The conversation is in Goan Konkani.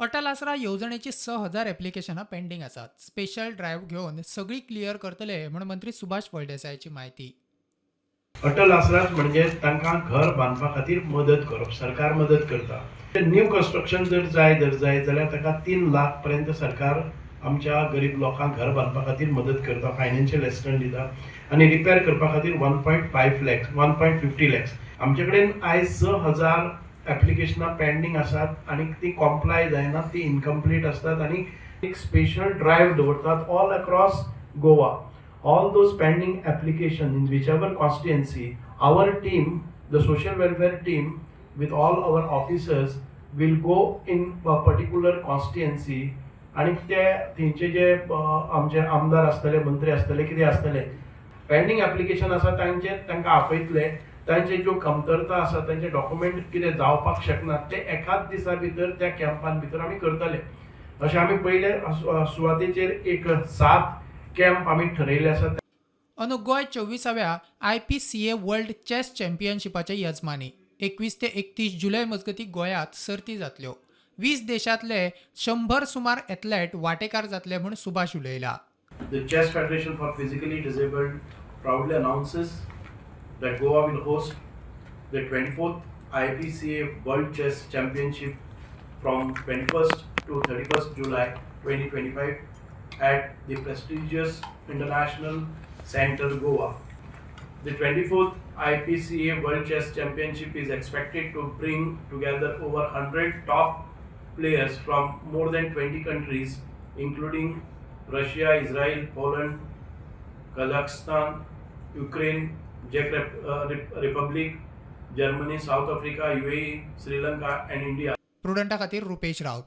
अटल आसरा येवजणेची 6000 एप्लिकेशनां पेंडींग आसात. स्पेशल ड्रायव्ह घेवन सगळी क्लियर करतले म्हूण मंत्री सुभाष फळदेसायाची म्हायती. अटल आसराच म्हणजे तांकां घर बांदपा खातीर मदत करप, सरकार मदत करता. न्यू कन्स्ट्रक्शन जर जाय जाल्यार ताका 3 लाख पर्यंत सरकार आमच्या गरीब लोकांक घर बांदपा खातीर मदत करता, फायनान्शियल एसिस्टंट दिता आनी रिपेर करपा खातीर 1.5 lakhs, 1.50 lakhs. आमचे कडेन आयज 6000 एप्लिकेशनां पेंडींग आसात आनी ती कॉम्प्लाय जायना, ती इनकम्प्लीट आसतात आनी एक स्पेशल ड्रायव्ह दवरतात all across Goa. All those pending application in whichever constituency, our team, the social welfare team with all our officers, will go in a particular constituency आणि ते थंयचे जे आमचे आमदार आसतले, मंत्री आसतले, कितें आसतले, पेंडींग एप्लिकेशन आसा तांचे, तांकां आपयतले. तांचे ज्यो कमतरता आसा, तांचे डॉक्युमेंट कितें जावपाक शकना, ते एकाच दिसा भितर त्या कॅम्पान भितर आमी करतले. अशें आमी पयले सुवातेचेर एक सात कॅम्प आमी ठरयले आसात. अंदू गोंय 24व्या आयपीसीए वर्ल्ड चॅस चॅम्पियनशिपाचे यजमानी. 21 ते 31 जुलय मजगतीं गोंयांत सर्ती जातल्यो. 20 देशांतले 100 सुमार एथलेट वांटेकार जातले म्हूण Subhash उलयला. The Chess Federation for Physically Disabled proudly announces that Goa will host the 24th IPCA World Chess Championship from 21st to 31st July 2025 at the prestigious International Center, Goa. The 24th IPCA World Chess Championship is expected to bring together over 100 top players from more than 20 countries, including Russia, Israel, Poland, Kazakhstan, Ukraine, Czech Republic, Germany, South Africa, UAE, Sri Lanka, and India. प्रुडंटा खातीर रुपेश राऊत.